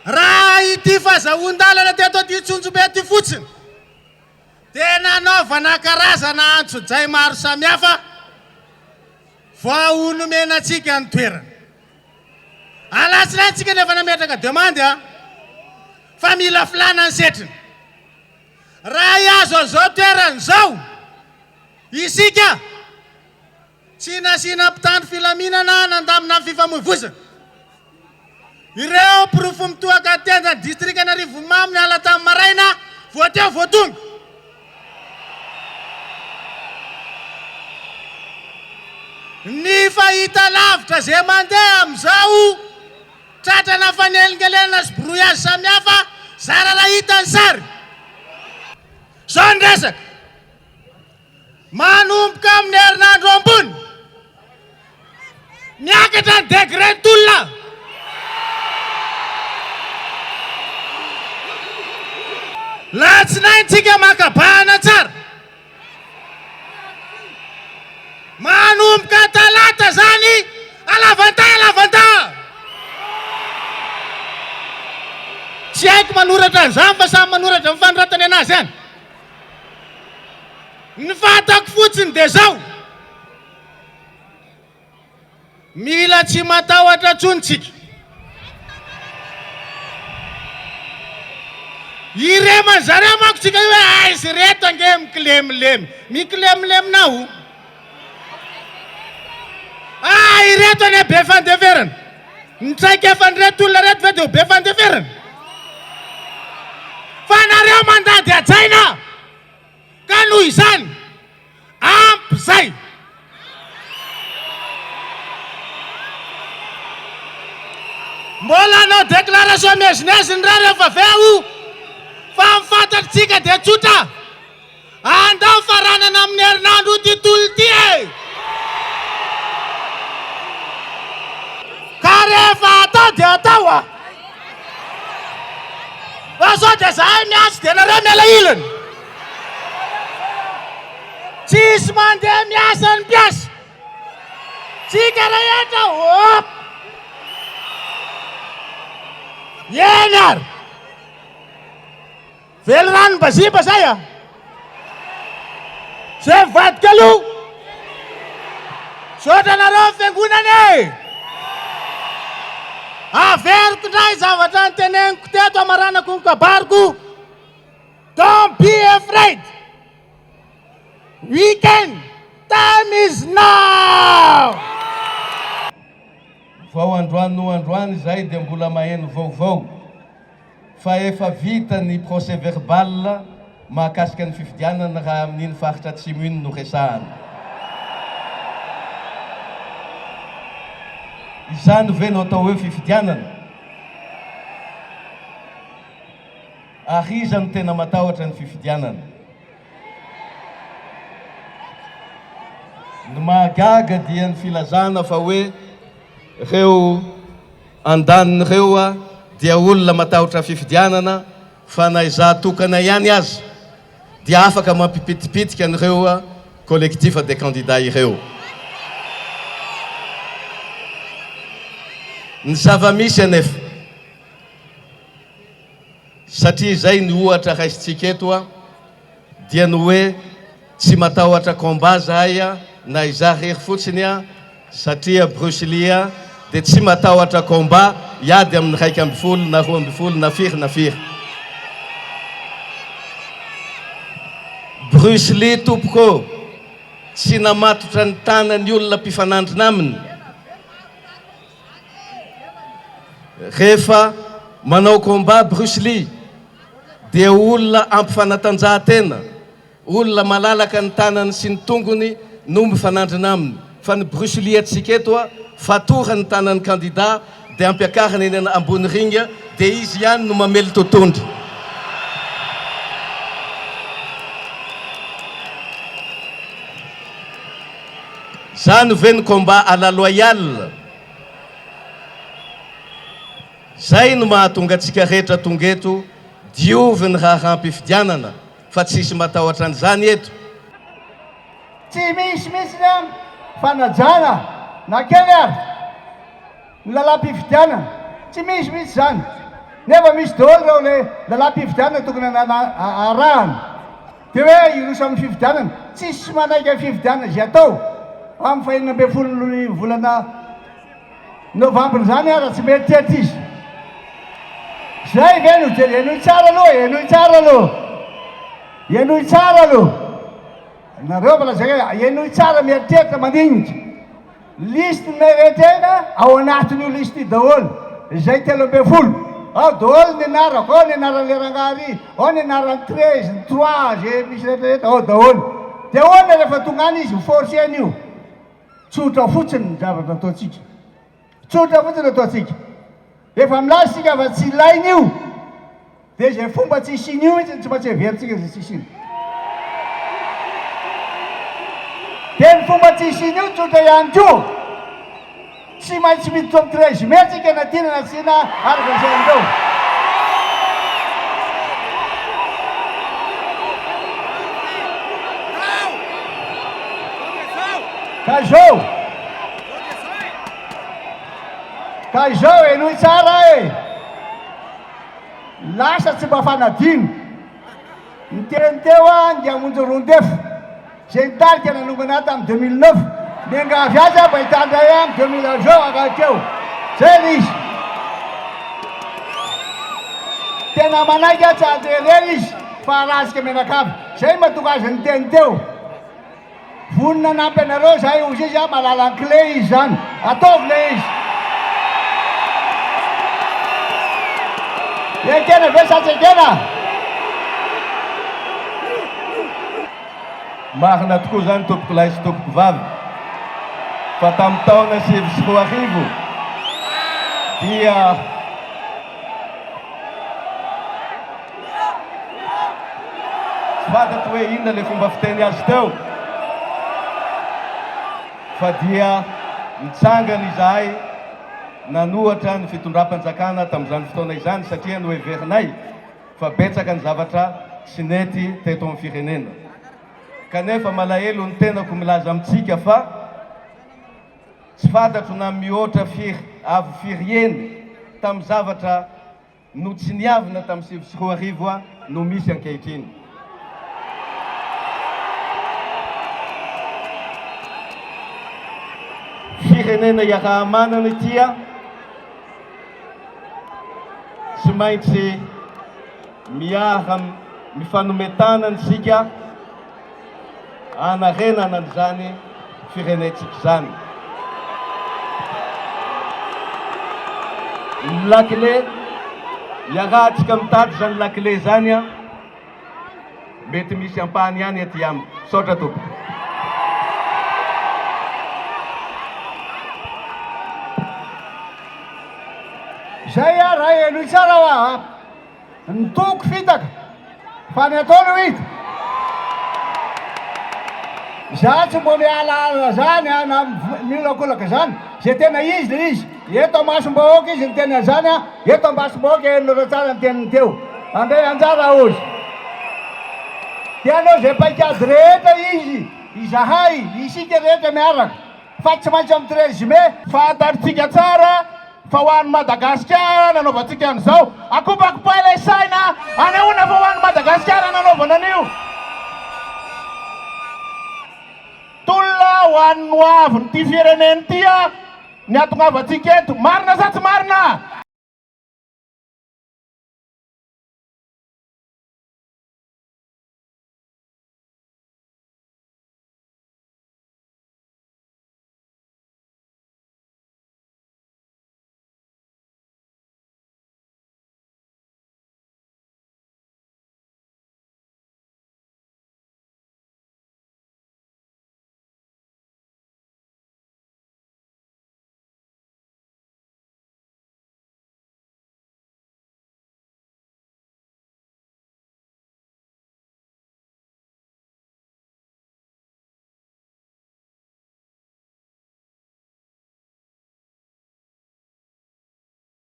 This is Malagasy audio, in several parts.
Raha ity fazahoan-dalana teto aty Tsonjombe ity fotsiny dia nanaovana karazana antsojay maro samihafa vao nomena antsika ny toerana. Alatsinainy tsika no efa nametraka demande a! Fa mila filàna ny setriny. Raha hihazo an'izao toerana izao isika, tsy nasiana mpitandro filaminana nandamina ny fifamoivoizana. Ireo porofo mitohaka tenda ny distrikan'Arivonimamo niala tamin'ny maraina vao teo vao tonga. Ny fahitalavitra izay mandeha amin'izao, tratrana fanelingelenana sy brouillage samihafa, zara raha hita ny sary. Izao ny resaka, manomboka amin'ny herinandro ambony, miakatra ny degré ny tolona. Latsinainy tsika maka bahana tsara. Manomboka talata zany alavanta alavanta. Tsy haiko manoratra an'izany fa samy manoratra ny fanoratany anazy any. Ny fantako fotsiny dia zao. Mila tsy matahotra tsony tsika. Ireman zareo manko tsika io hoe aiza ireto ange mikilemilemy. Mikilemilemy o. Ah ireto anie be fandeferana. Ny traikefan'ireto olona ireto ve dia ho be fandeferana? Fa nareo mandady hajaina. Ka noho izany, ampy zay. Mbola hanao déclaration miezinezina indray rehefa avy eo fa ny fantatr'tsika dia tsotra, andao faranana amin'ny herinandro ity tolona ity e! Ka rehefa atao dia atao a! Fa sao dia zahay miantso dia nareo miala ilany. Tsisy mandeha miasa ny mpiasa. Tsika rehetra hop. Eny ary. Velirano bazimba zay a. Zay mivadika aloha. Misaotra anareo ny fiangonana e. Averiko indray zavatra noteneniko teto hamaranako ny kabariko. Don't be afraid. Weekend time is now. Vao androany no androany izay dia mbola maheno vaovao fa efa vita ny procès verbal mahakasika ny fifidianana raha amin'iny faritra atsimo iny no resahana. Izany ve no atao hoe fifidianana? Ary iza no tena matahotra ny fifidianana? Ny mahagaga dia ny filazana fa hoe ireo andaniny ireo dia olona matahotra fifidianana fa na izaho tokana ihany aza dia afaka mampipitipitika an'ireo collectif des candidats ireo. Ny zava-misy anefa, satria izay ny ohatra raisintsika eto dia ny hoe tsy matahotra combat zahay na izaho irery fotsiny satria Bruce Lee dia tsy matahotra combat hiady amin'ny 11 na 12 na firy na firy. Bruce Lee tompoko ô, tsy namatotra ny tanany olona mpifanandrina aminy. Rehefa manao combat Bruce Lee dia olona ampy fanatanjahantena, olona malalaka ny tanany sy ny tongony no mifanandrina aminy. Fa ny Bruce Lee antsika eto fatorany ny tanan'ny candidat dia ampiakarina eny ambony ring dia izy ihany no mamely totondry. Zany ve ny combat à la loyale? Zay no mahatonga antsika rehetra tonga eto, diovy ny raharaham-pifidianana fa tsisy matahotra an'izany eto. Tsy misy mihitsy ny fanajana na kely ary ny lalàm-pifidianana, tsy misy mihitsy izany. Nefa misy daholo ireo le lalam-pifidianana tokony arahana. Dia hoe hiroso amin'ny fifidianana. Tsisy manaiky amin'ny fifidianana izay atao amin'ny fahenina ambin'ny folon'ny volana novambra izany raha tsy mieritreritra izy. Izay ve no jerena? Henoy tsara aloha e, henoy tsara aloha. Henoy tsara aloha. Nareo fa lazaiko hoe henoy tsara mieritreritra mandinika. Liste ny rehetra eny ao anatin'io liste io daholo izay 13 ao daholo ny anarako, ao ny anaran'ilay rangahy ary, ao ny anaran'ny 13, ny trois, izay misy rehetra rehetra ao daholo. Dia ahoana rehefa tonga any izy ho forcer-ny io? Tsotra fotsiny ny zavatra ataontsika. Tsotra fotsiny ataontsika. Efa milaza isika fa tsy ilaina io. Dia izay fomba tsy hisiana io mihitsy no tsy maintsy heverintsika izay tsy hisiana. Dia ny fomba tsy hisiana io tsotra ihany koa. Tsy maintsy miditra amin'ny 13 mai tsika na tiana na tsy tiana araka ny sain'ireo. Ka izao, ka izao henoy tsara e! Lasa tsy mba fanadino. Niteny teo aho andeha hamonjy Roandefo, izay nitarika nanongana ahy tamin'ny 2009. Miangavy azy aho mba hitandra ahy amin'ny 2020 akaiky eo. Izay ilay izy. Tena manaiky aho tsy handeha irery izy fa harazika mianakavy. Izay no mahatonga azy niteny teo. Vonona hanampy anareo zahay hozy izy a, malala ny clé izy zany, ataovy le izy. Ekena ve sa tsy ekena? Marina tokoa izany tompokolahy sy tompokovavy fa tamin'ny taona 2009 dia Tsy fantatro hoe inona ilay fomba fiteny azy teo fa dia nitsangana izahay nanohatra ny fitondram-panjakana tamin'izany fotoana izany satria noheverinay fa betsaka ny zavatra tsy nety teto amin'ny firenena. Kanefa malahelo ny tenako milaza amintsika fa tsy fantatro na mihoatra firy avo firy heny tamin'ny zavatra notsiniavina tamin'ny 2009 no misy ankehitriny. Firenena iaraha-manana ity tsy maintsy miara mifanome tanana isika hanarenana an'izany firenentsika izany. Ny lakile, iarahantsika mitady izany lakile izany an, mety misy ampahany ihany aty amiko. Misaotra tompoko. Zay ah raha henoy tsara hoa a! Ny toko fitaka fa ny atao no hita. Za tsy mbo miala zany a na miolakolaka zany, ze tena izy le izy, eto amasom-bahoaka izy niteny an'zany a, eto ambasom-bahoaka henonareo tsara ny teniny teo, handray anjara hozy. Dia hanao ze paikady rehetra izy, izahay, isika rehetra miaraka. Fa tsy maintsy amin'ny 13 mai. Fantatritsika tsara fa ho an'i Madagasikara nanaovantsika an'izao. Akopakopay ilay saina anehoana fa ho an'i Madagasikara nanaovana an'io. Tolona ho an'ny ho avin'ity firenena ity ny hatongavantsika eto. Marina sa tsy marina?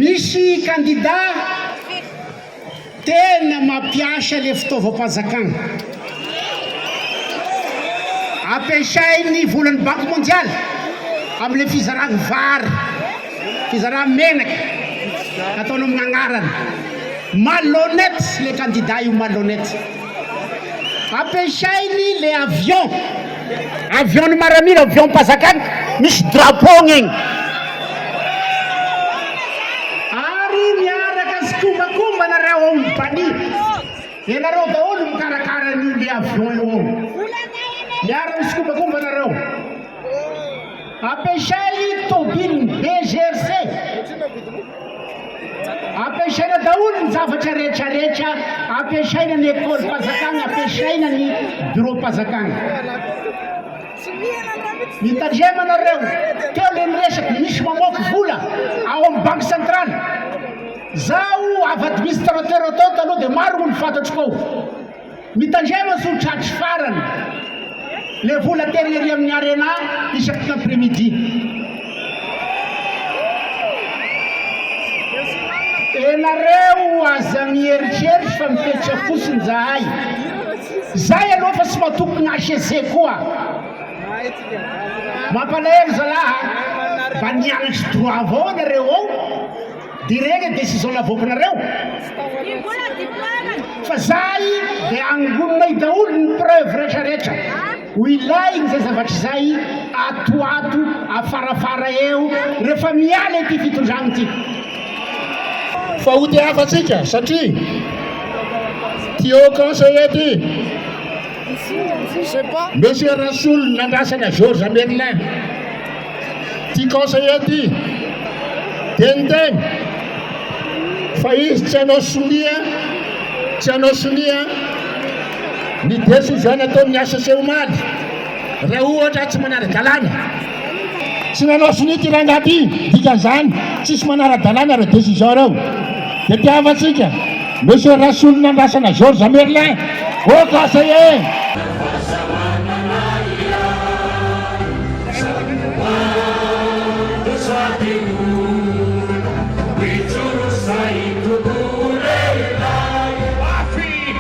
Misy kandida tena mampiasa le fitaovam-panjakana. Ampiasainy volan'ny banky mondialy amin'ilay fizarana vary, fizarana menaka. ataonao amin'ny agnarana. Malhonnête le candidat io malhonnête. Ampiasainy le avion, avion ny maramila, avion mpanjakana misy drapeau igny. Ary miaraka tsikombakomba nareo ao Albanie. Ianareo daholo mikarakara an'io le avion io ao. Miara mitsikombakomba nareo. Ampiasay tôbily ny BGRC. Ampiasaina daholo ny zavatra rehetra rehetra, ampiasaina ny école mpanjakana, ampiasaina ny bureau mpanjakana. Mitandrema nareo, teo le niresaka, misy mamoaka vola ao amin'ny banque centrale. Zaho avy administrateur tao taloha dia maro moa ny fantatro koa. Mitandrema sao tratry farany le vola tery ery amin'ny arena isaky ny après midi. Enareo aza mieritreritra fa mipetraka fotsiny zahay. Zay aloha fa tsy matoky ny HCC koa. Mampalahelo zalahy a! Mba nianatry droit avao anareo ao. Dia ireny décision navoakanareo? Fa zay dia angoninay daholo ny preuve rehetra rehetra. Ho ilainy izay zavatra izay ato ho ato afarafara eo rehefa miala ity fitondrana ity. Fa ho tehafantsika satria ty haut conseiller ty Monsieur Rasolo nandrasana Georges Merlin Ty conseiller ty dia niteny fa izy tsy hanao sonia, tsy hanao sonia ny décision nataon'ny HCC omaly raha ohatra tsy manara-dalàna. Tsy nanao sonia ty rangahy ty, dikan'izany tsisy manara-dalàna ireo décision ireo. Dia tiavantsika Monsieur Rasolonandrasana Georges Merlin, haut conseiller.